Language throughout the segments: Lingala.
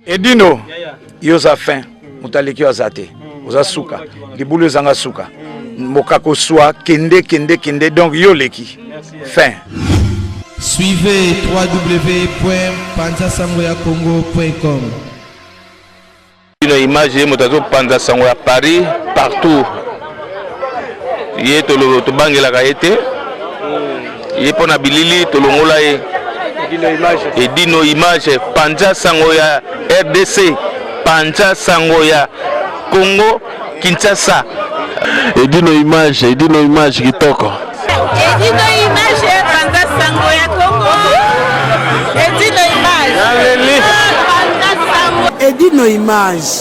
Edino, yo oza fin, moto aleki yo aza te, oza suka, libulu ezanga suka, mokako swa kende kende kende, donc yo oleki fin. Suivez www.panzasangoyakongo.com. Bino image ye moto azopanza sango ya Paris partout ye tobangelaka ye te ye mpo na bilili tolongola ye edino image panza sango ya rdc panza sango ya congo kinshasa edino image edino image kitoko edino image panza sango ya congo edino image edino image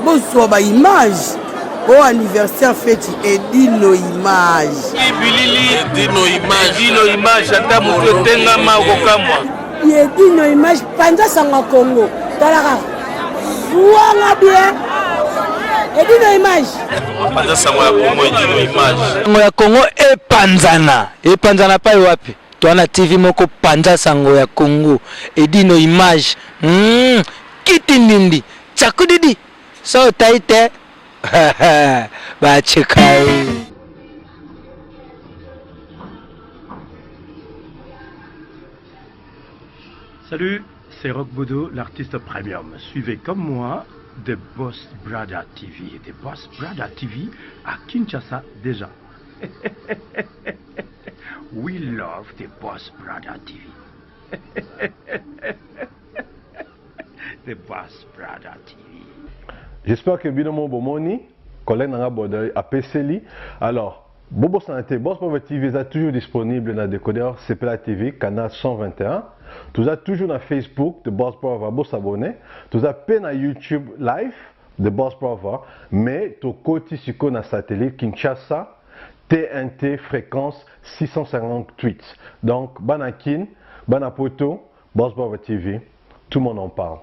bozwa ba image o anniversaire feti edino image bilili edino image edino image ata moto etengama okokamwa edino image panza sango ya congo tala kaka zwanga bien edino image panza sango ya congo edino image sango ya congo epanzana epanzana pai wapi toa na tv moko panza sango ya congo edino image mm, kiti ndindi tsakudidi so otai te bacheka yo Salut, c'est Rock Bodo, l'artiste premium. Suivez comme moi The Boss Brother TV. The Boss Brother TV à Kinshasa déjà. We love The Boss Brother TV. The Boss Brother TV. J'espère que bino mo bomoni collègue nanga Bodoy apeseli. Alors bobosana te Boss Brother TV eza toujours disponible na décodeur CPLA TV canal 121. Toza toujours na Facebook The Boss Brother bo s'abonner. Toza pe na YouTube live The Boss Brother mais tokoti sikoyo na satellite Kinshasa TNT fréquence 658. Donc bana Kin, bana Poto, Boss Brother TV, tout le monde en parle.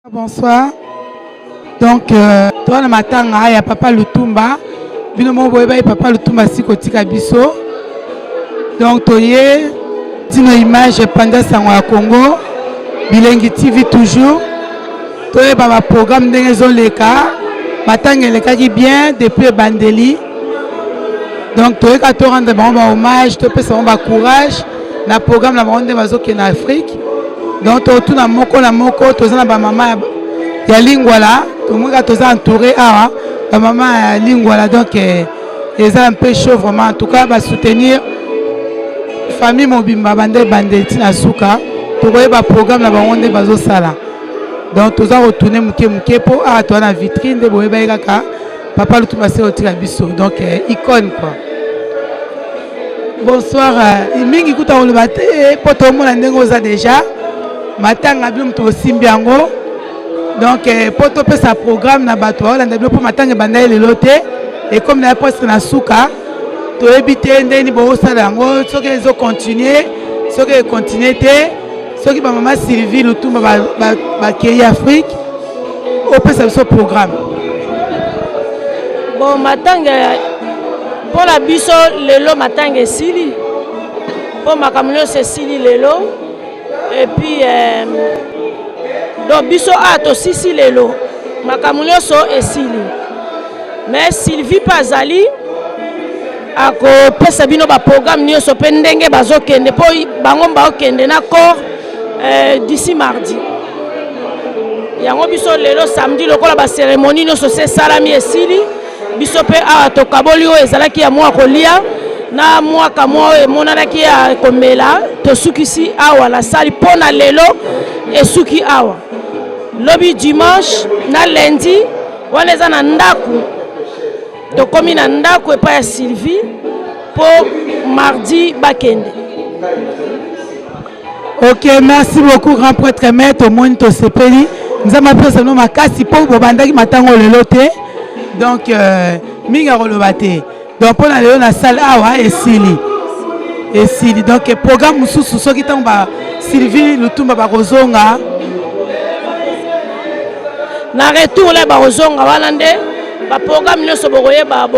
Bonsoir. Donc, euh, toi na matanga ya papa Lutumba, bino moko boyebaki papa Lutumba si kotika biso. Donc toye tino image panza sango ya Congo, Bilengi TV toujours. Toyeba ba programme ndenge ezoleka, matanga elekaki bien depuis ebandeli. Donc toyeka to rendre bango ba hommage, topesa bango ba courage na programme na bango nde bazokende na Afrique. Donc totuna moko na moko, toza na ba mama ya Lingwala, tomoka toza entouré awa ba mama ya Lingwala donc eh, eza un peu chaud vraiment. En tout cas ba soutenir famille mobimba banda ebandeli ti na suka, tokoyeba programme na bango nde bazosala. Donc toza kotourne moke moke mpo awa toza na vitrine nde boyebaki kaka papa Lutumba se otika biso donc eh, icône quoi. Bonsoir, euh, mingi kuta koloba te mpo tomona ndenge oza déjà matanga bino moto bosimbi yango donc eh, mpo topesa programme na bato baolanda bino mpo matanga ebandaki lelo te ekomi na ye presque na suka toyebi te ndenge nini bokosala yango soki ezocontinue soki econtinue te soki bamama Sylvie Lutumba bakei ba, ba Afrique opesa biso programme. Bon, matanga mpo na biso lelo matanga esili mpo makambo nyonso esili lelo epuis eh, donc biso awa tosisi lelo makambo nyonso esili mais Sylvie mpe azali akopesa bino baprogramme nyonso mpe ndenge bazokende mpo bango baokende na corps eh, d'ici mardi yango biso lelo samedi lokola baceremonie nyonso se esalami esili biso mpe awa tokaboli oyo ezalaki ya mwa kolia na mwa kamwa oyo emonanaki ya komela tosukisi awa na sali mpo na lelo esuki awa lobi dimanche na lundi wana eza na ndako tokomi na ndako epai ya Sylvie mpo mardi bakende. Ok, merci beaucoup grand prêtre maître, omoni tosepeli nzambe apesa bino makasi mpo bobandaki matango lelo te donc euh, mingi akoloba te donc mpo na lelo na salle awa esili esili donc programme mosusu soki ntango ba Sylvie Lutumba bakozonga na retour la bakozonga wana nde baprogramme nyonso bokoyeba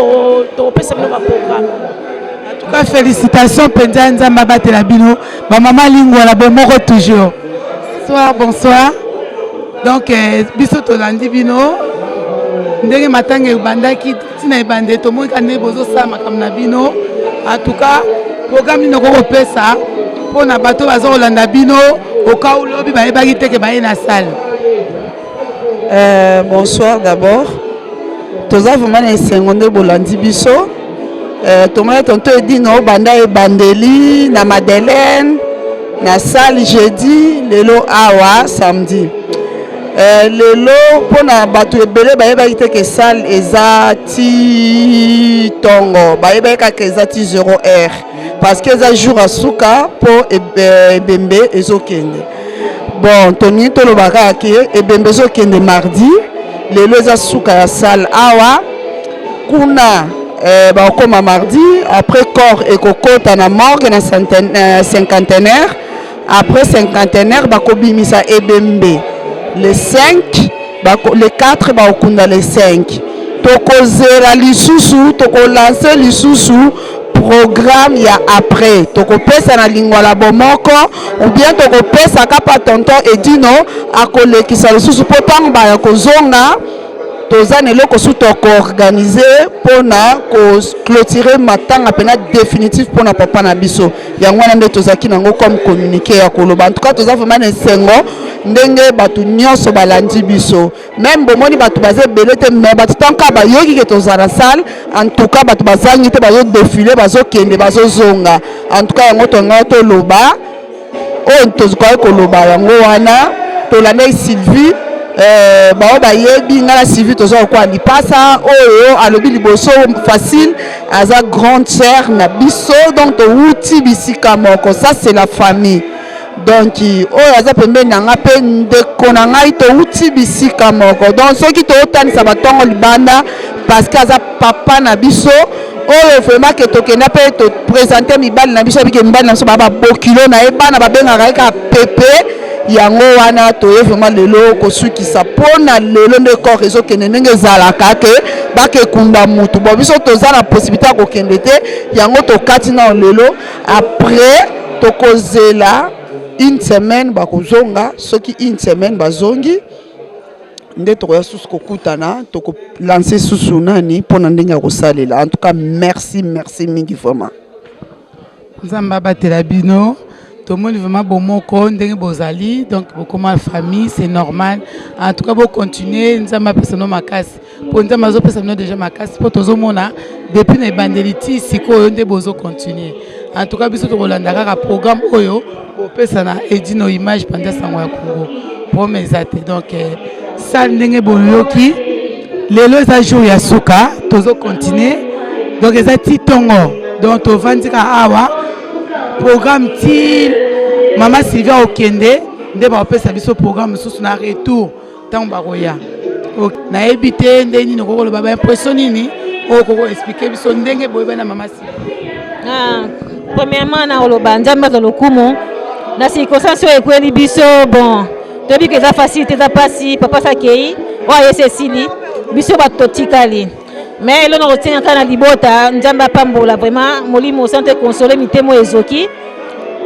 tokopesa bino baprogramme. Tout cas félicitations mpenza, Nzambe abatela bino, bamama Lingwala bomoko toujours. Bonsoir, bonsoir. Donc biso tolandi bino ndenge matanga ebandaki ntina ebande, tomoni kaka ndenge bozosala makambo na bino. En tout cas, programme nini okoki kopesa mpona bato baza kolanda bino oka lobi bayebaki teke baye na salle? Bonsoir d'abord. Toza vraiment na esengo nde bolandi biso. Tomoni tonton Edino banda ebandeli na Madeleine na salle jeudi, lelo awa samedi. Lelo mpona bato ebele bayebaki te ke salle eza ti ntongo, bayebaki kaka eza ti 0 heure, parce que eza jour asuka mpo ebembe ezokende. Bon, toningi toloba kaka ke ebembe ezokende mardi. Lelo eza suka ya salle awa. Kuna bakokoma mardi. Après, corps ekokota na morgue na Cinquantenaire. Après Cinquantenaire, bakobimisa ebembe le 5 bako, le 4 bakokunda, le 5 tokozela lisusu, tokolancer lisusu programme ya après. Tokopesa na Lingwala Bomoko ou bien tokopesa kapa tonton Edino akolekisa lisusu, mpo ntango baya kozonga toza na eloko su tokoorganiser mpona koclôturer matanga mpena définitif mpona papa na biso. Yango wana nde tozalaki nango comme communiqué ya koloba. En tout cas, toza vraiment na esengo ndenge bato nyonso balandi biso. Même bomoni bato baza ebele te, mais bato tanka bayoki ke tozala salle, en tout cas bato bazangi te, bazodéfiler, bazokende, bazozonga. En tout cas, yango tonga toloba oyo tokoki koloba yango wana. Tolandaki Sylvie, bao bayebi ngai na Sylvie, toza kokoa lipasa oyo alobi liboso facile, aza grande sœur na biso, donc towuti bisika moko. Ça, c'est la famille. Donc oyo aza pembeni na nga mpe ndeko na ngai, towuti bisika moko. Donc soki tootanisa batongo libanda, parce que aza papa na biso oyo vraiment ke tokenda mpe toprésenter mibali na biso, abike mibali na biso baa babokilo na ye, bana babengaka ye kaka pepe. Yango wana toye vraiment lelo kosukisa mpona lelo nde corps ezokende. Ndenge ezalaka ke bakekunda mutu, bon, biso toza na possibilité ya kokende te, yango tokati nao lelo. Après, tokozela une semaine, bakozonga. Soki une semaine bazongi, nde tokoya susu kokutana, tokolancer susu nani mpona ndenge ya kosalela. En tout cas, merci, merci mingi vraiment. Nzambe abatela bino. Tomoni vraiment bomoko ndenge bozali, donc bokoma famille, c'est normal. En tout cas, bocontinue, Nzambe apesa bino makasi, mpo Nzambe azopesa bino déjà makasi, mpo tozomona depuis na ebandeli ti sikoyo nde bozocontinue. En tout cas, biso tokolanda kaka programme oyo bopesa na Edino Image, panza sango ya Congo. Problème eza te. Donc salle, ndenge boyoki, lelo eza jour ya suka, tozocontinue. Donc eza ti ntongo, donc tovandi kaka awa, programme ti mama Sylvia okende nde bakopesa biso programme mosusu na retour ntango bakoya. Nayebi te nde nini okoki koloba, baimpression nini oyo okoki koexpliquer biso ndenge boyeba na mama Sylvia. Ah, premièrement, na koloba Nzambe azwa lokumu na circonstance oyo ekweli biso. Bon, toyebi ke eza facile te, eza mpasi. Papa sakei oyo ayesi esili, biso bato totikali. Mais eloko na kotinga kaka na libota, Nzambe apambola vraiment, Molimo Santo econsoler mitema oyo ezoki.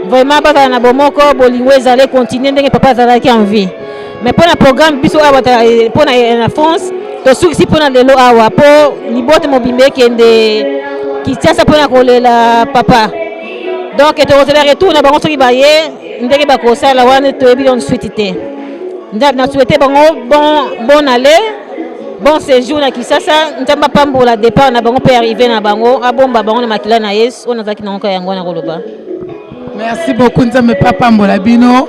Vraiment, bazala na bomoko, bolingo ezala, econtinue ndenge papa azalaki en vie. Mais mpo na programme, biso awa mpo na France tosukisi mpo na lelo awa, mpo libota mobimba ekende Kinshasa mpona kolela papa. Donc tokozela retour na bango. Soki baye, ndenge bakosala wana toyebi donc suite te. Na souhaite bango bon aller, bon séjour na Kinshasa. Nzambe apambola départ na bango mpe arrivé na bango, abomba bango na makila na Yesu. Oyo nazalaki nango kaka yango wana koloba. Merci beaucoup. Nzambe mpe apambola bino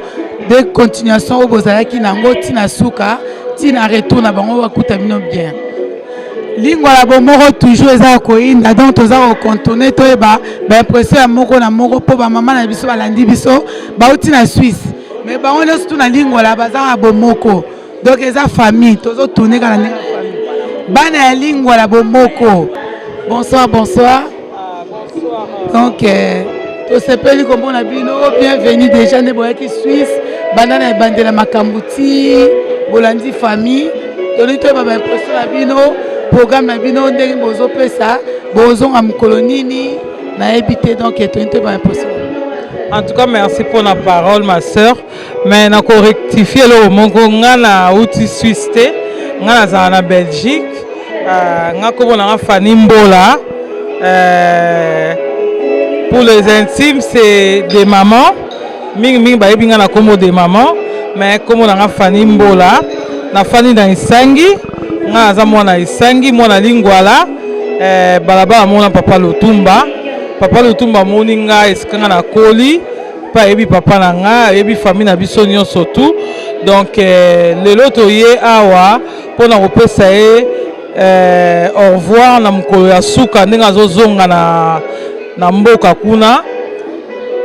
de continuation oyo bozalaki nango ntina suka, ntina retour na bango bakuta bino bien. Lingwala Bomoko toujours eza ya koyinda. Donc toza kocontourner, toyeba baimpression ya moko na moko, mpo bamama na biso balandi biso bauti na Suisse, mais bango nyonso tu na Lingwala baza na bomoko. Donc eza famille, tozotourner kaka na ndenge ya famille. Bana ya Lingwala Bomoko, bonsoir, bonsoir. Donc tosepeli komona bino. Bienvenue déjà nde boyaki Suisse, banda na ebandela makambo ti bolandi famille. Tolingi toyeba baimpression na bino, programme na bino ndenge bozopesa, bozonga mokolo nini. Nayebi te, donc toyini te ba impossible. En tout cas, merci pour la parole, ma sœur. Mais na ko rectifier le moko nga na uti Suisse te, nga na na Belgique. Euh, nga kombo na nga Fanny Mbola. Euh, pour les intimes, c'est des mamans. Mingi mingi bayebi nga na kombo des mamans, mais kombo na nga Fanny Mbola. Na fandi na Isangi, nga naza mwana Isangi, mwana Lingwala. Eh, balabala mona papa Lutumba. Papa Lutumba amoni nga esika nga nakoli mpe ayebi papa na nga, ayebi famille na biso nyonso tout. Donc eh, lelo toye awa mpona kopesa ye eh, au revoir na mokolo ya suka ndenge azozonga na, na mboka kuna.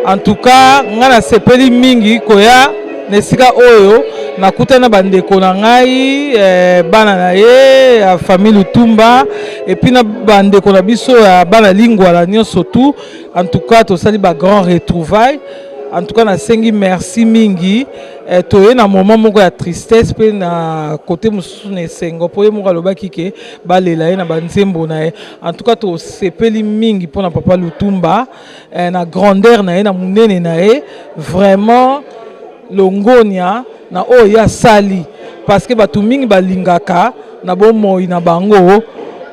En tout cas nga nasepeli mingi koya na esika oyo nakutani na bandeko na ngai eh, bana na ye ya famille Lutumba et puis na bandeko na biso ya bana Lingwala nyonso tout. En tout cas tosali ba grand retrouvailles. En tout cas nasengi merci mingi. Eh, toye na moment moko ya tristesse mpe na côté mosusu na esengo mpo ye moko alobaki ke balela ye na banzembo na ye. En tout cas tosepeli mingi mpona papa Lutumba eh, na grandeur na ye na monene na ye, vraiment longonia na oyo ye asali, parce que bato mingi balingaka na bomoi na bango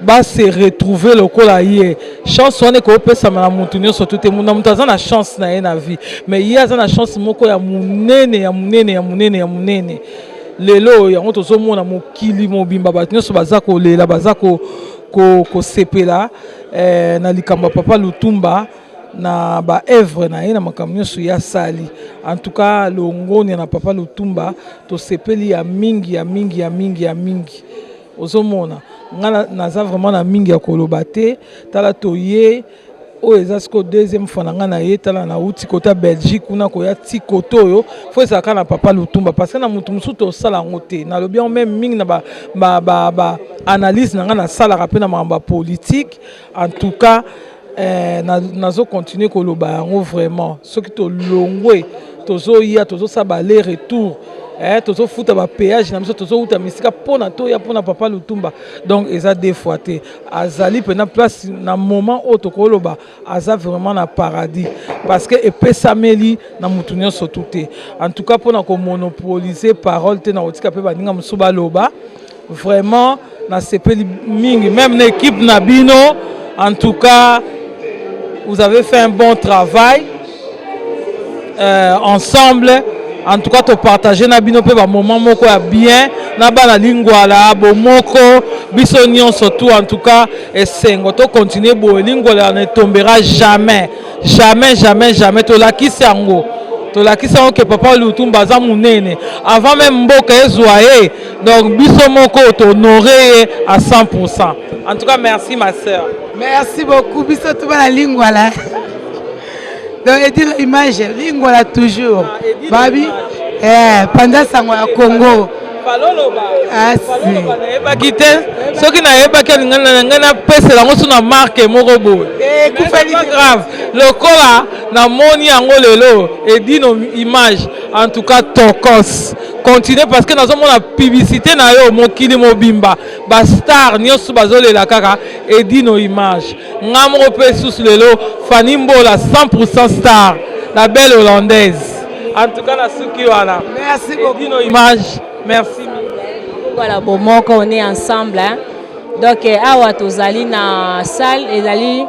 ba se retrouver lokola ye. Chance wana ekopesama na motu nyonso tu te, na moto aza na chance na ye na vie, mais ye aza na chance moko ya monene ya monene ya monene ya monene. Lelo yango tozomona mokili mobimba bato nyonso baza kolela, baza kosepela eh, na likambo ya papa Lutumba na ba œuvre na ye na makambo nyonso ye asali. En tout cas longonia na papa Lutumba, tosepeli ya mingi ya mingi ya mingi ya mingi. Ozomona nga naza vraiment na mingi ya koloba te. Tala toye oyo eza sikoyo deuxième fois na nga na ye. Tala nauti kota Belgique kuna koya ti kote oyo fo ezalaka na papa Lutumba, parce que na motu mosusu tosala yango te. Nalobi yango même mingi na ba, ba, ba, ba analyse na nga nasalaka mpe na makambo ya politique. En tout cas eh, nazo continuer koloba yango vraiment. Soki tolongwe tozoya tozosala ba aller retour eh, tozofuta ba péage na biso, tozowuta misika mpona toya mpona papa Lutumba. Donc eza deux fois te, azali mpena place na moment oyo tokoloba aza vraiment na paradis, parce que epesameli na mutu nyonso tu te. En tout cas mpona komonopoliser parole te, na kotika mpe baninga mosusu baloba. Vraiment nasepeli mingi même na équipe na bino. En tout cas vous avez fait un bon travail ensemble. En tout cas topartage na bino mpe bamoment moko ya bien na bana Lingwala bomoko biso nyonso tout. En tout cas esengo, tocontinue boye, Lingwala ne tombera jamais, jamais, jamais, jamais. Tolakisi yango, tolakisi yango ke papa Lutumba aza monene avant même mboka ezwa ye. Donc biso moko tohonore ye à 100%. En tout cas merci ma sœur. Merci beaucoup. Biso tout bana Lingwala. Donc Edino Image, Lingwala toujours. Babi eh panza sango ya Congo. Faloloba nayebaki te, soki nayebaki alinga na ngai napesela yango so na marque moko boye. Ekufeli grave lokola namoni yango lelo Edino Image. En tout cas tokos continue, parce que nazomona publicité na yo mokili mobimba, bastar nyonso bazolela kaka Edino Image. Nga moko mpe susu lelo Fanny Mbola 100% star, la belle hollandaise. En tout cas nasuki wana. Merci beaucoup. Edino Image, merci. Voilà, bon moko on est ensemble hein. Donc awa tozali na salle ezali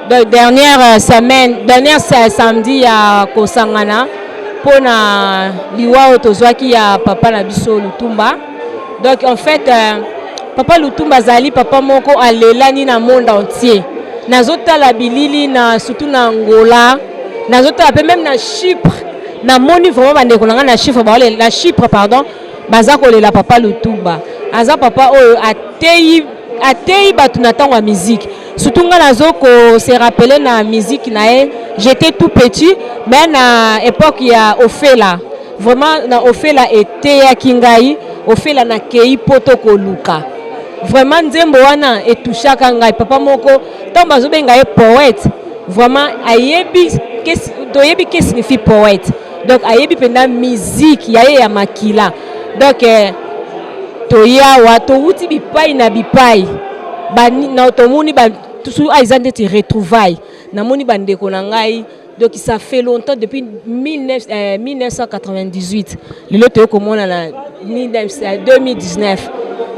donc dernière semaine, dernière samedi ya kosangana mpona liwa oyo tozwaki ya papa na biso Lutumba. Donc en fait papa Lutumba azali papa moko alelani na monde entier. Nazotala bilili na surtout na Angola, nazotala mpe même na Chypre. Namoni vraiment bandeko na ngai na Chypre, na Chypre pardon, baza kolela papa Lutumba. Aza papa oyo ateyi ateyi bato na ntango ya musique. Surtout nga nazo ko se rappeler na musique na ye, j'étais tout petit mais na époque ya Ofela, vraiment na Ofela eteyaki ngai. Ofela nakei poto koluka, vraiment nzembo wana etouchaka ngai. Papa moko ntango bazobenga ye poète, vraiment ayebi, toyebi que signifie poète. Donc ayebi mpenza musique ya ye ya makila. Donc eh, toyawa towuti bipai na bipai, tomoni eza ndeti retrouvaille. Namoni bandeko na ngai. Donc ça fait longtemps depuis 19, euh, 1998 lelo toye komona na 2019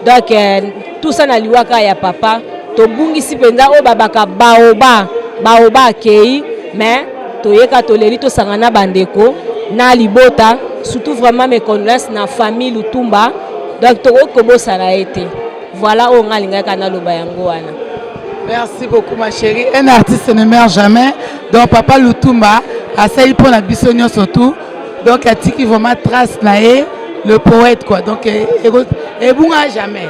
donc euh, tout ça na liwa kaka ya papa tobungisi mpenza oyo babaka baoba baoba akei mais toyeka toleli tosanga na bandeko na libota surtout vraiment mes condoléances na famille Lutumba donc tokoki kobosana ye te. Voilà oyo nga alingaki kaka naloba yango wana. Merci beaucoup ma chérie. Un artiste ne meurt jamais. Donc papa Lutumba asali mpo na biso nyonso tout. Donc atiki vraiment trace na ye le poète quoi. Donc ebunga jamais.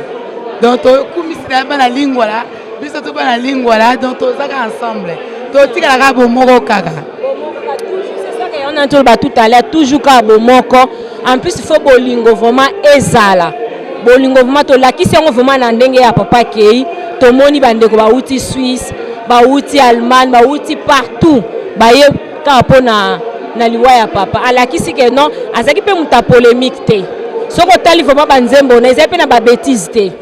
Donc tokumisi na bana lingwala biso to bana lingwala donc tozaka ensemble. Totikala kaka bomoko kaka. On a toloba tout à l'heure toujours kaka bomoko. En plus il faut bolingo vraiment ezala. Bolingo vraiment tolakisi yango vraiment na ndenge ya papa akei. Tomoni bandeko bawuti Suisse, bawuti Allemagne, bawuti partout baye kaka mpo na na liwa ya papa. Alakisi ke non, azalaki mpe moto ya polemique te. Soki otali vraiment banzembo na ezali mpe na ba bêtises te.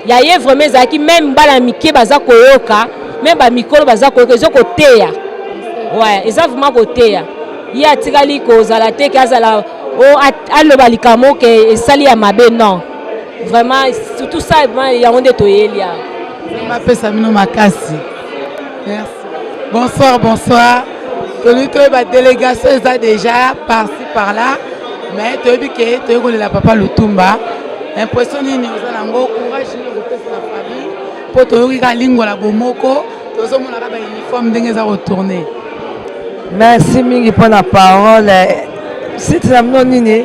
Ya ye vraiment ezalaki meme bana mike baza koyoka, meme ba mikolo baza koyoka, ezo koteya. Ouais, eza vraiment koteya. Ye atikali kozala te ke azala o aloba likambo ke esali ya mabe non. Vraiment surtout ça vraiment yango nde toyeli awa. Nzambe apesa bino makasi. Merci. Bonsoir, bonsoir. Tolingi toyeba délégation eza déjà par-ci par-là, mais toyebi ke toyei kolela papa Lutumba. Impression nini oza nango, courage nini okopesa na famille mpo toyoki kaka lingola bomoko, tozomona kaka ba uniforme ndenge eza kotourne. Merci mingi mpo na parole. Site na bino nini?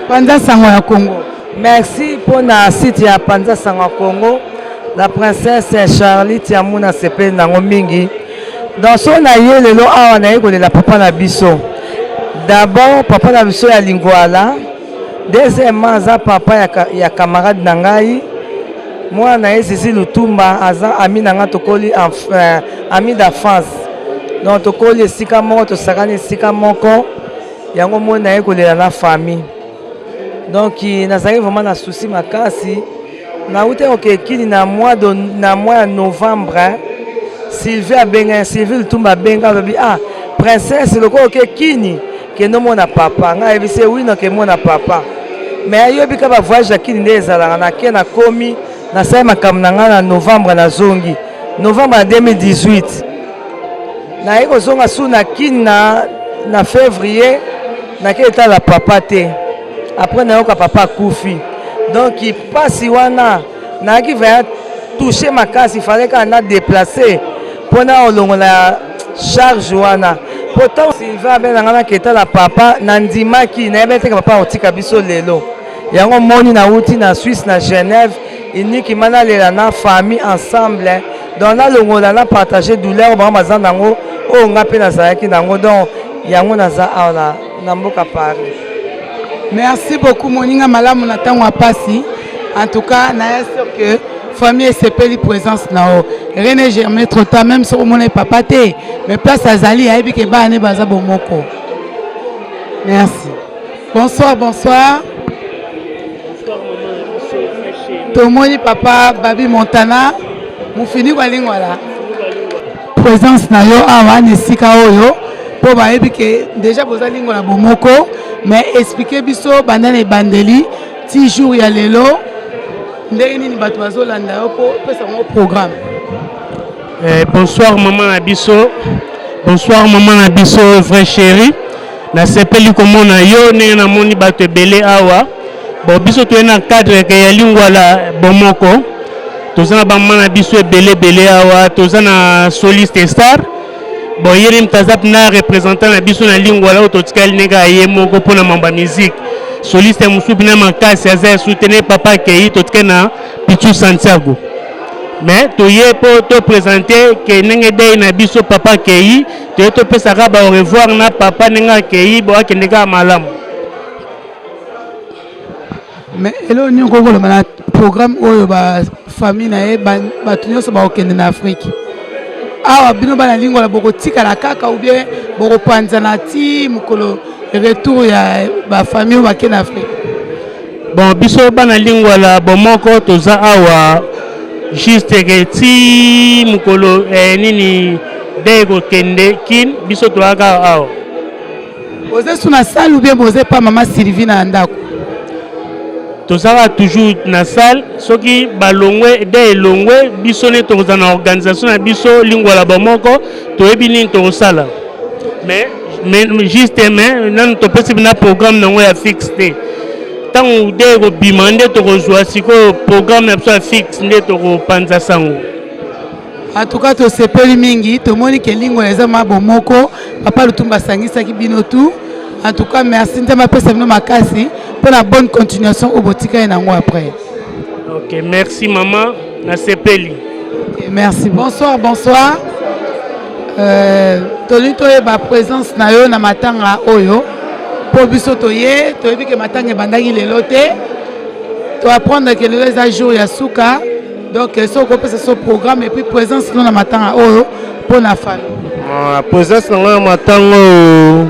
Panza sango ya Congo. Merci mpo na site ya Panza sango ya Congo. La princesse Charlie Tiamu na sepeli nango mingi. Donc so na ye lelo awa naye kolela papa na biso. D'abord papa na biso ya Lingwala. Deuxièmement aza papa ya, ya camarade na ngai. Mwana na ye Zizi Lutumba aza ami na ngai tokoli euh, ami d'enfance. Donc tokoli esika moko tosakani esika moko yango moni naye kolela na famille. Donc nazalaki vraiment na souci makasi. Nauti kokende kini na mois de na mois ya novembre Sylvie abenga Sylvie Lutumba abenga alobi ah princesse lokola oke kini kende omona papa ngai ayebisi ye wi noke mona papa mais ayebi ka ba voyage ya kini nde ezalaka nake nakomi nasali makambo na ngai na novembre nazongi novembre ya 2018 naye kozonga su na kini na, na février nake etala papa te après nayoka papa akufi donc mpasi wana nayaki vraiment touche makasi fallait kaka na déplacer mpo na olongola charge wana mpo ntango sylvain abe na ngai naketala papa nandimaki nayebi ete papa akotika biso lelo yango moni nauti na Suisse na Genève uniquement nalela na famille ensemble donc nalongola na partage douleur bango baza nango oyo ngai mpe nazalaki nango donc yango naza awa na, na mboka Paris. Merci beaucoup moninga malamu na ntango ya pasi. En tout cas, naya sûr que famille esepeli présence na yo. Rien n'est jamais trop tard, même soki omona papa te, mais place azali ayebi ke bana ne baza bomoko. Merci. Bonsoir, bonsoir. Tomoni papa Babi Montana, mufini kwa lingwala. Présence na yo awa na esika oyo mpo bayebi ke déjà boza lingola bomoko mais explique biso banda na ebandeli ti jour ya lelo ndenge nini bato bazolanda yo mpo opesa bango programme. Eh, bonsoir maman na biso, bonsoir maman na biso vrai chérie. Nasepeli komona yo ndenge namoni bato ebele awa. Bon, biso toye na cadre ke ya Lingwala bomoko. Toza na bamama na biso ebele ebele awa, toza na soliste star. Bon, ye nde moto aza na représentant na biso na Lingwala oyo totikali ndenge ye moko mpo na mambo ya musique. Soliste mosusu mpena makasi aza ya soutenir papa akei, totikali na Pichu Santiago. Mais toye mpo to présenter ke ndenge dei na biso papa akei, toye topesaka ba au revoir na papa ndenge akei, bo akende kaka malamu. Mais eloko nini okoki koloba na programme oyo ba famille na ye bato nyonso bakokende na Afrique awa bino bana Lingwala bokotikala kaka ou bien bokopanzana ti mokolo retour ya ba famille oyo bake na Afrique? Bon, biso bana Lingwala bomoko toza awa juste ke ti mokolo eh, nini Nde ekokende kin, biso toyaka kaka awa. Boza su na salle ou bien boza epa mama Sylvie na ndako? Tozalaka toujours na salle, soki balongwe de elongwe biso nde tokozala na organisation na biso lingwala bomoko, toyebi nini tokosala. Mais, mais juste mais nanu topesi na programme nango ya fixe te. Ntango de ekobima nde tokozwa sikoyo programme na biso ya fixe nde tokopanza sango. En tout cas tosepeli mingi, tomoni ke Lingwala eza ma bomoko, papa Lutumba asangisaki bino tout. En tout cas merci, Nzambe apesa bino makasi mpo na bonne continuation oyo botikali nango après. Ok, merci maman, nasepeli. Ok, merci. Bonsoir, bonsoir. Euh, tolingi toyeba présence na yo na matanga oyo mpo biso toye toyebi ke matanga ebandaki lelo te to apprendre ke lelo eza jour ya suka. Donc soki okopesa so programme et puis présence no na matanga oyo mpo na famille. Ah, présence na ngai na matanga oyo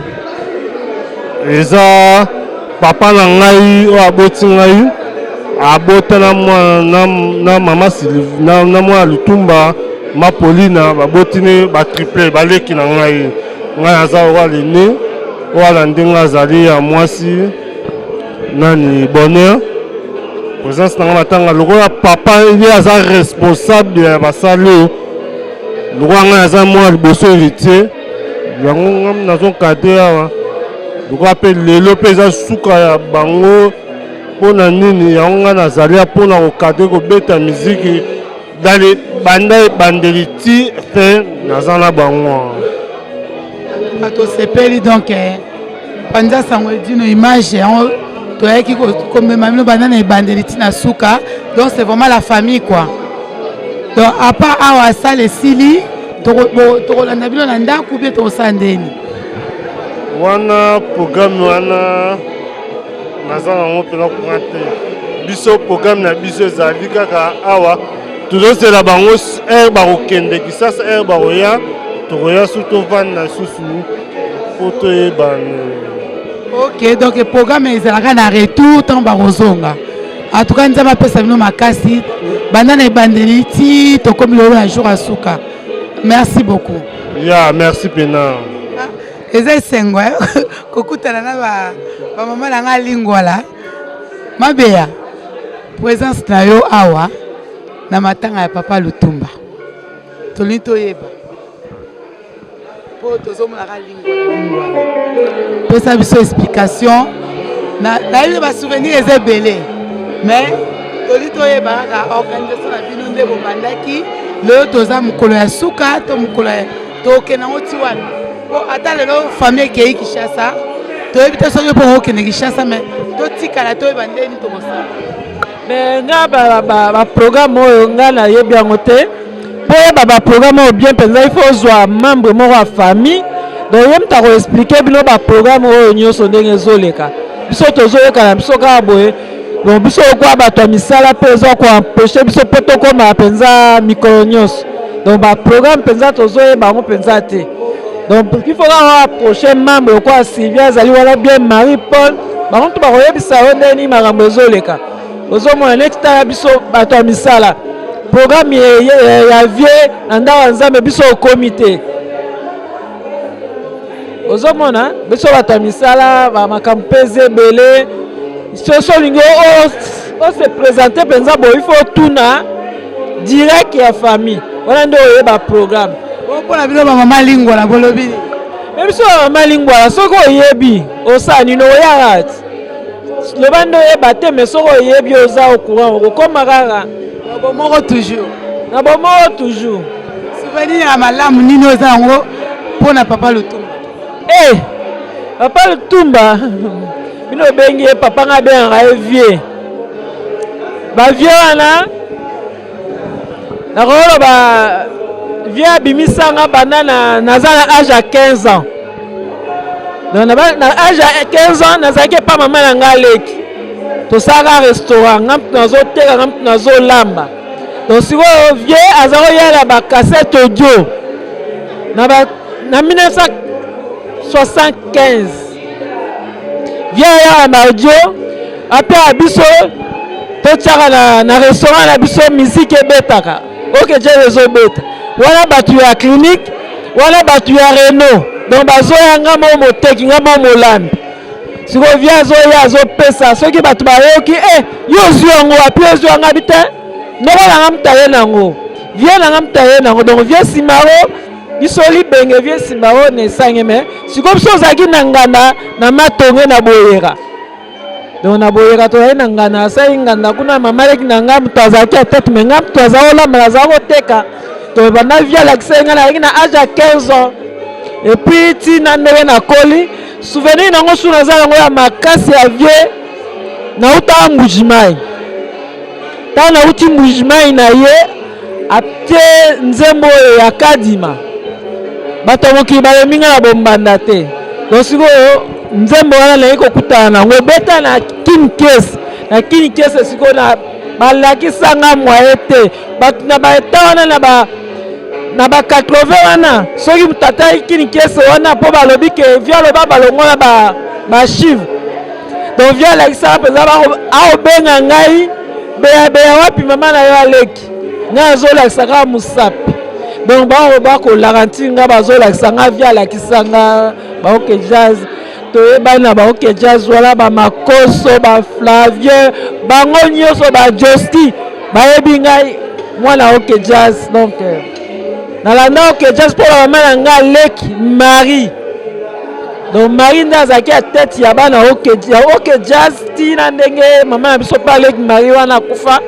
eza papa na ngai oyo aboti ngai abota na mwana na mama Sylvie na, na mwana Lutumba ma Paulina baboti ne ba triple baleki na ngai ngai naza roi lene oyo alandi ngai azali ya mwasi nani bonheur présence na nga matanga lokola papa ye aza responsable ya basali oyo lokola ngai naza mwana liboso héritier yango nga nazonkadre awa lokola mpe lelo mpe eza suka ya bango mpo na nini yango ngai nazali mpo na kokadre kobeta miziki dale banda ebandeli ti fin naza na bango. Tosepeli donc eh, panza sango edino image yango toyaki komema bino banda na ebandeli ti na suka donc c'est vraiment la famille quoi. Donc à part awa salle esili tokolanda bino na ndako bien tokosala ndeni wana programme wana naza nango mpena courant te. Biso programme na biso ezali kaka awa, tozozela bango heure bakokende Kisasa, heure bakoya tokoya su tovanda susu mpo toyebana. Ok, donc programme ezalaka na retour ntango bakozonga. En tout cas Nzambe apesa bino makasi banda na ebandeli ti tokomi lelo na jour ya suka. Merci beaucoup. Ya merci pena. Eza esengo eh, kokutana na ba ba mama na nga Lingwala. Mabeya, présence na yo awa na matanga ya papa Lutumba. Tolingi toyeba po tozomonaka Lingwala Lingwala. Pesa biso explication na nayebi ba souvenir eza ebele mais tolingi toyeba kaka organisation na bino nde bobandaki lelo toza mokolo ya suka to mokolo ya tokende yango ti wapi po ata lelo famille ekei Kinshasa toyebi te soki mpo okende Kinshasa mais totikala toyeba ndenge nini tokosala. Mais nga baprogramme oyo nga nayebi yango te mpo oyeba baprogramme oyo bien mpenza il faut ozwa membre moko ya famille donc ye moto akoexplike bino baprogramme oyo nyonso ndenge ezoleka biso tozoyoka na biso kaka boye bon biso lokola bato ya misala mpe eza koempeshe biso mpo tokóma mpenza mikolo nyonso donc baprogramme mpenza tozoyeba yango mpenza te donc il faut kaka approche membre lokola Sylvie azali wana bien Marie Paul bango mpe bakoyebisa yo ndenge nini makambo ezoleka ozomona neti tala biso bato ya misala programme ya vie na ndako ya Nzambe biso okomi te ozomona biso bato ya misala bamakambo mpe eza ebele soki olingi ose présente mpenza boye il faut otuna direct ya famille wana nde oyeba programme mpo na bino bamama Lingwala bolobi nini? Me biso bamama Lingwala soki oyebi osala nini oyaka ti loba nde oyeba te me soki oyebi oza au courant okokoma kaka na bomoko toujours na bomoko toujours. Souvenir ya malamu nini oza yango mpo na papa Lutumba? Eh, papa Lutumba bino obengi ye papa nga abengaka ye vieux ba vieux wana nakoloba vieux abimisanga banda naza na age ya 15 ans donc na age ya 15 ans nazalaki epa mama na nga leki tosalaka restaurant nga mutu nazoteka nga mutu nazolamba donc sikoyo vieux aza koyala bacassette audio na, ba, na 1975 vieux ayaka na audio apeya biso totiaka na, na restaurant na biso musique ebetaka oke jazz ezobeta wana bato ya clinique Wana bato ya Renault. Donc bazoya nga moko moteki, nga moko molambi. Sikoyo vie azoya azopesa soki bato bayoki eh yo ozwi yango wapi ozwi yango abi te noko na nga moto aye nango vie na nga moto aye nango donc vie simaro biso libenge vie simaro na esange me sikoyo biso ozalaki na nganda na matonge na boyera donc na boyeka tozali na nganda asali nganda kuna mama leki na ngai moto azalaki ya tete me ngai moto azali kolamba azali koteka to banda vie alakisaki ngai nazalaki na age ya 15 ans epuis ntina ndenge nakoli souvenir nango su naza yango ya makasi ya vie nautaka mbujimai ntango nauti mbujimai na ye atie nzembo oyo ya kadima bato ya mokili balembi ngai na bombanda te donc sikoyo nzembo wana naye kokutana na yango ebeta na kinkese na kinkese sikoyo na balakisa nga mwaye te bato na baeta wana na ba na ba 80 wana soki moto atali kinkese wana mpo balobi ke vi aloba balongola ba bachive donc vi alakisaka mpenza akobenga ngai beyabeya wapi mama na yo aleki ngai azolakisa kaka mosapi donc bango bakolaka nti nga bazolakisa nga vi alakisa nga baoke jazz toyebani na baoke jazz wana bamakoso baflavien bango nyonso bajosti bayebi ngai mwana oke jazz donc euh, nalanda oke jazz mpo na mama na ngai leki marie donc marie nde azalaki ya tete ya bana oke, ya oke jazz ntina ndenge mama na biso mpe aleki marie wana akufa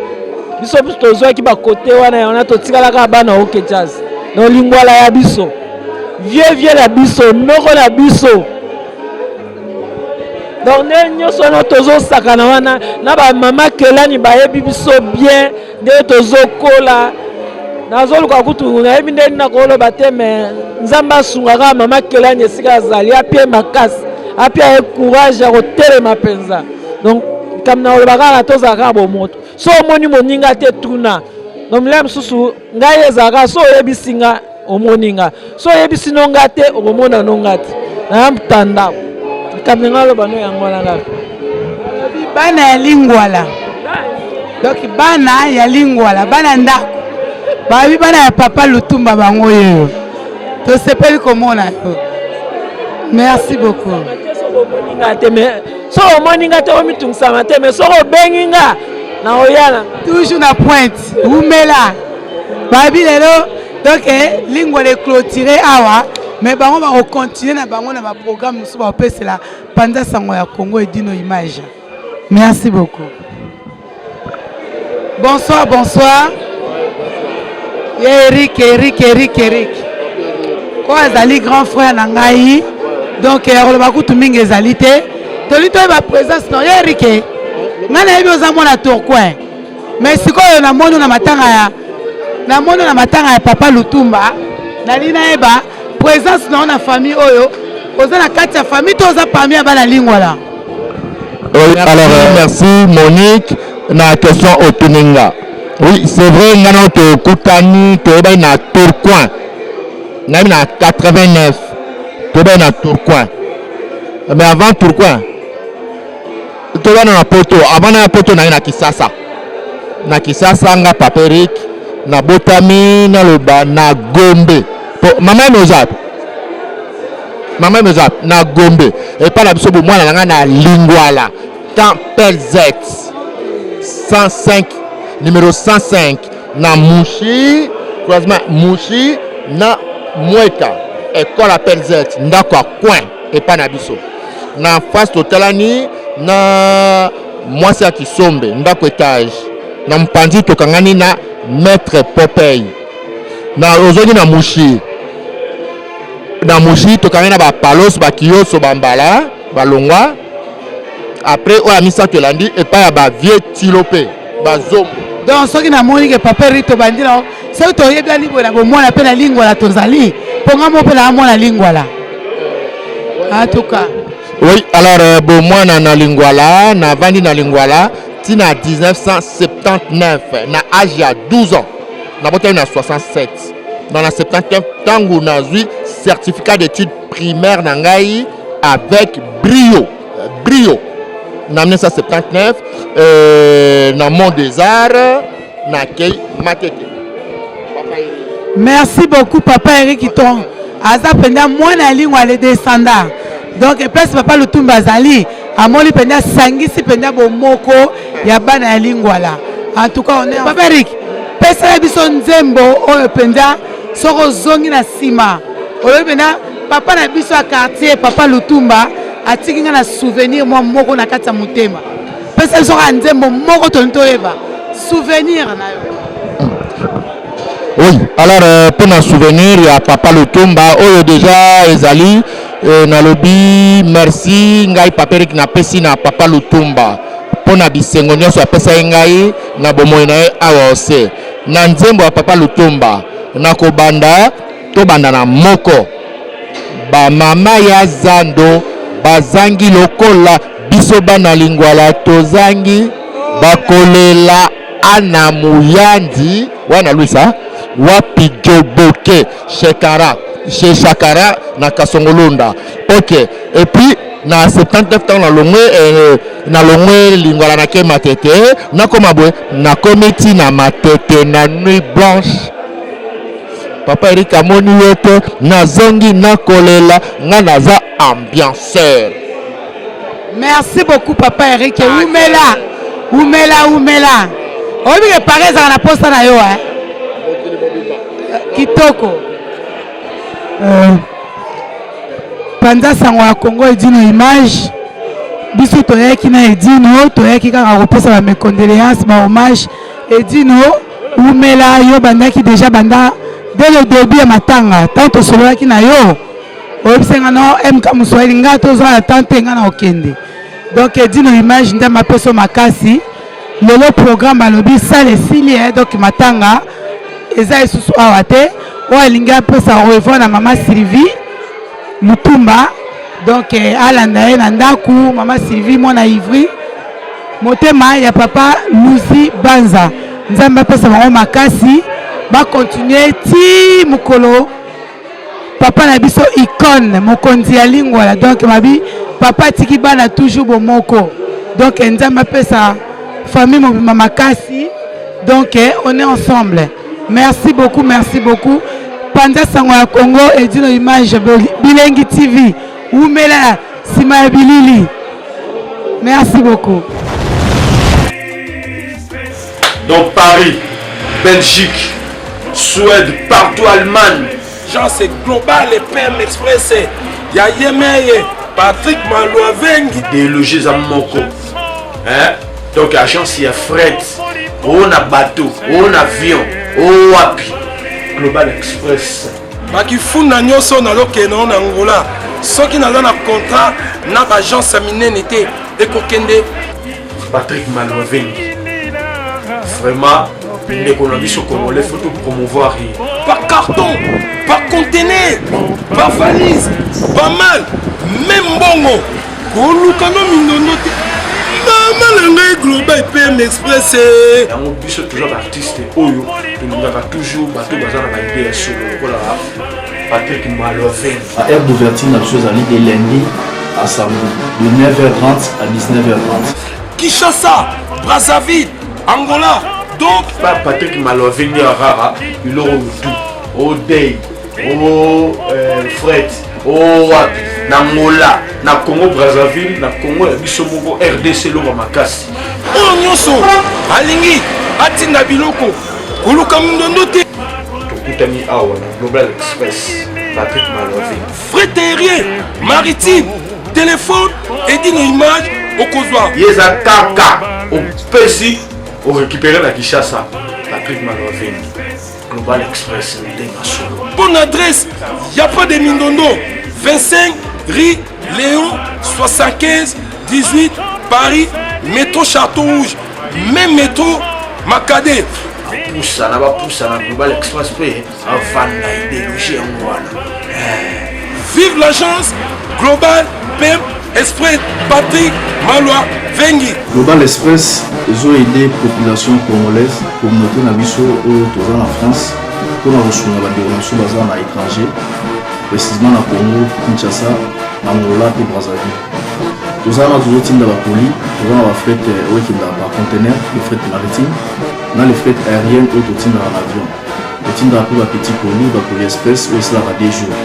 biso biso tozwaki bakote wana ya wana totikalaka bana oke jazz donc lingwala ya biso vie vie na biso noko na biso donc nde nyonso wana tozosakana wana na bamama kelani bayebi biso bien nde tozokola nazoluka kutu nayebi nde nini nakoloba te me nzambe asunga kaka mama kelani esika azali apie makasi apia ye courage ya kotelema mpenza donc likambo nakoloba kaka tozala kaka bomoto so omoni moninga te tuna donc milai mosusu ngai ezalaka so oyebisi nga omoni nga so oyebisi no nga te okomona no nga te naya mtanda likambo nga aloba no yango wana kaka bana ya lingwala donc bana ya lingwala bana ndako babi bana ya papa lutumba bango yeyo tosepeli komona yo merci beaucoup nga te mais soki omoni nga te omitungisama te mais soki obengi nga na oyana toujours na pointe wumela babi lelo donc eh, lingwala eclotire awa mais bango bakocontinue na bango na baprogramme mosusu bakopesela panza sango ya congo edino image merci beaucoup bonsoir bonsoir ye eric eric eric eric ko azali grand frère na ngai donc ya koloba kutu mingi ezali te toli toyeba présence na ye eric ngai nayebi oza mwana tourcoin mais sikoyo namoni na matanga ya namoni na matanga ya papa lutumba nalingi nayeba présence na yo na famille oyo oza na kati ya famille to oza parmi ya bana lingwala Oui, alors euh, merci Monique na question otuni nga. Oui, c'est vrai nga na tokutani toyebani na Tourcoing. Nayebi na 89 toyebani na Tourcoing. Mais avant Tourcoing toyebana na poto avant naya poto naye na Kisasa. Na Kisasa nga papa Eric nabotami naloba na Gombe. Po mama oza Mama emi oza na Gombe epai na biso bomwana na ngai na Lingwala camp PLZ 105 numero 105 na Mushi croisement Mushi na Mweka ekole ya PLZ ndako ya coin epai na biso na face totalani na mwasi ya Kisombe ndako etage na mopanzi tokangani na maître Popeye na ozongi na Mushi na mushi tokangi na bapalos bakiyoso bambala balongwa après oyo ya misato elandi epai ya bavieux tilo mpe bazombo donc soki namoni ke papa eri tobandi na soki toyebani boye na bomwana mpe na lingwala tozali mpo nga moko mpe na mwana lingwala en tout cas oui alors euh, bomwana na lingwala navandi na lingwala ntina 1979 na age ya 12 ans nabotami na 67 dans na 79 ntango nazwi certificat d'étude primaire na ngai avec brio brio na 1979 euh, na mont des arts nakei matete merci beaucoup papa eric ton. Aza mpenza mwana ya lingwa le descendant. Donc place papa Lutumba azali, amoni mpenza asangisi mpenza bomoko ya bana ya Lingwala. En tout cas, on est Papa Eric, pesela biso nzembo oyo mpenza soki ozongi na nsima olobi mpenza papa na biso ya quartier papa Lutumba atiki nga na souvenir mwa moko na kati ya motema. Pesa biso kaka nzembo moko tolingi toyeba souvenir na yo. Oui, alors euh, mpo na souvenir ya papa Lutumba oyo deja ezali euh, nalobi merci ngai papa Eric napesi na papa Lutumba mpo na bisengo nyonso apesaki ngai na bomoi na ye awa ose na nzembo ya papa Lutumba nakobanda tobanda na moko bamama ya zando bazangi lokola biso bana lingwala tozangi bakolela Anna Muyandi wana Luisa wapi Joboke Shekara chez Shakara na Kasongolunda ok et puis na 79 ntango nalongwe eh, nalongwe lingwala nake matete nakoma boye nakomi ti na matete na nuit blanche papa Eric amoni yo te nazongi nakolela nga naza ambianceur Merci beaucoup papa Eric. Wumela. Wumela wumela. Oyebi ke Paris ezalaka na posa na yo hein. Kitoko. Euh, panza sango ya Congo Edino image. Biso toyaki na Edino, toyaki kaka kopesa ba mes condoléances, ba hommage. Edino wumela yo bandaki déjà banda dès le début ya matanga tant tosololaki na yo oyebisa nga no mk moswahili nga tozwa na temps te nga na okende donc edino image nde mapeso makasi lelo programme alobi sale esili eh, donc matanga eza lisusu awa te oyo alingi apesa au revoir na mama sylvie lutumba donc eh, alanda ye na ndako mama sylvie mwana ivry motema ya papa luzi banza nzambe apesa bango makasi bakontinue ti mokolo Papa na biso icone mokonzi ya lingwala donc mabi papa atiki bana toujours bomoko donc nzambe apesa famille mobimba makasi donc on est ensemble merci beaucoup merci beaucoup panza sango ya Congo edino image bilengi TV wumela sima ya bilili merci beaucoup Donc Paris, Belgique, Suède, partout Allemagne. Genre c'est global et PM Express ya yemeye Patrick Maluavengi. Idéologie eza moko. Hein? Donc agence ya fret, o na bateau, o na avion, o wapi. Global Express. Bakifunda nyonso nazokende na Angola soki naza na contrat na baagence ya minene te ekokende Patrick Maluavengi vraiment ndeko na biso congolais faut to promouvoir ye par carton par conteneur par valise pas mal même mbongo koluka no mindondo te mama na ngai global pm express eh. yango biso toza baartiste oyo tolingaka toujours bato baza na baide ya solo lokola patrick maloven Heure d'ouverture na biso ezali de lundi à samedi de 9h30 à 19h30. Kinshasa, Brazzaville, Angola, donc pa Patrick Malovengi rara biloko mutu o day o euh, fret o wapi na Angola na Congo Brazzaville na Congo ya biso moko RDC eloko makasi oyo nyonso alingi atinda biloko koluka mindondo te tokutani awa na Global Express Patrick Malovi fret aérien maritime téléphone edino image okozwa ye eza kaka opesi orécupere na Kinshasa Patrick Malovi Global Express nde masolo bonne adresse ya pas de mindondo 25 rue Léon 75 18 Paris métro Château Rouge même métro Makade bapusana bapusana Global Express mpe avanda ideologie yango wana eh. Vive l'agence Global PM Express Patrick Malwa Vengi. Global Express ezo aider population congolaise, communauté na biso oyo toza na France mpona kosunga bandeko na biso baza na étranger précisément na Congo Kinshasa, Angola mpe Brazzaville. Toza wana tozotinda bakoli, toza na bafret oyo ekendaka par conteneur, le fret maritime na le fret aérienne oyo totindaka na avion. Totindaka mpe ba petit colis, ba colis express oyo esalaka 2 jours.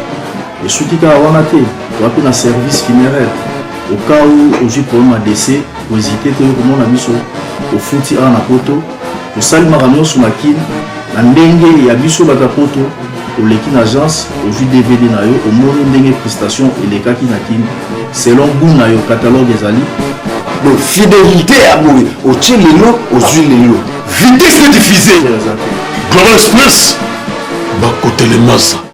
Esuki kaka wana te, toza mpe na service funéraire. Au cas où ozwi problème ya décès, kohésite te, oyo komona biso, ofuti awa na poto, tosali makambo nyonso na Kin na ndenge ya biso bato ya poto. Oleki na agence, ozwi DVD na yo, omoni ndenge prestation elekaki na Kin selon goût na yo, catalogue ezali. Donc fidélité ya boye, otie lelo, ozwi lelo. Vitesse de diffuser. Global Express, bakotelemasa.